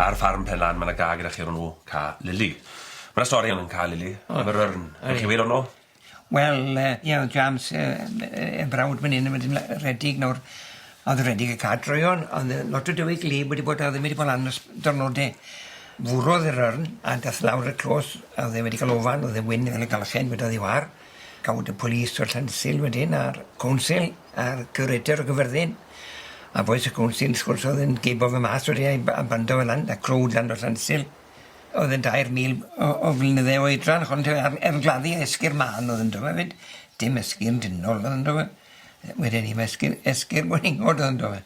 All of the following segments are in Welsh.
Ar ffarm Penlan ma' 'na ga gyda chi o'r enw Ca Lili. Ma' 'na stori am Ca Lili, am yr yrn. Gewch chi weud ono? Wel yy ie o'dd Jams yy yy y brawd myn 'yn yn mynd yn redig nawr a o'dd redig y car droeon o'dd yy lot o dywydd gwlyb wedi bod a o'dd ddim wedi bod lan ers dyrnode. Fwrodd yr yrn a dath lawr y clos a o'dd e wedi ca'l ofan o'dd e'n wyn fel y galchen wedodd 'i war. Gawd y police o'r Llandysul wedyn a'r council a'r curator o Gyfyrddin a bois y council wrth gwrs o'dd yn gebo fe mas wedi ei ba- a bando fe lan a crowd lan o Llandysul. O'dd e'n 3,000 o o flynydde oedran ch'od yntyfe ar er gladdu esgyrn mân o'dd yndo fe 'fyd. Dim esgyrn dynol o'dd yndo fe. Wedyn 'ny ma' esgyrn esgyrn gwningod o'dd yndo fe.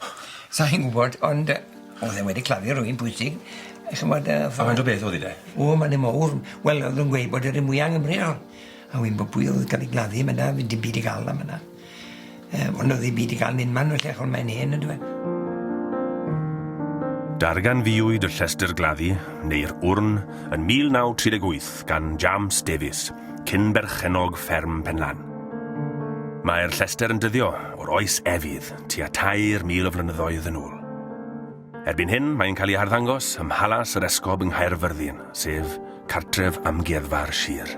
Sai'n gwbod ond yy o'dd e wedi claddu rywun pwysig a ch'mod yy... A faint o beth o'dd 'i de? O ma'n un mowr. Wel o'dd nw'n gweud bod e'r un mwya yng Nghymru o. A wi'n bod pwy o'dd ga'l 'i gladdu ma' 'na dim byd i ga'l am ynna. Yym ond o'dd ddim byd i ga'l yn unman felly ch'mo' mae'n hen yndyw e? Darganfuwyd y llestr gladdu, neu'r wrn, yn 1938 gan Jams Davies, cyn-berchennog fferm Penlan. Mae'r llestr yn dyddio o'r oes efydd, tua 3,000 o flynyddoedd yn ôl. Erbyn hyn, mae'n cael ei harddangos ym Mhalas yr Esgob yng Nghaerfyrddin, sef cartref Amgueddfa'r Sir.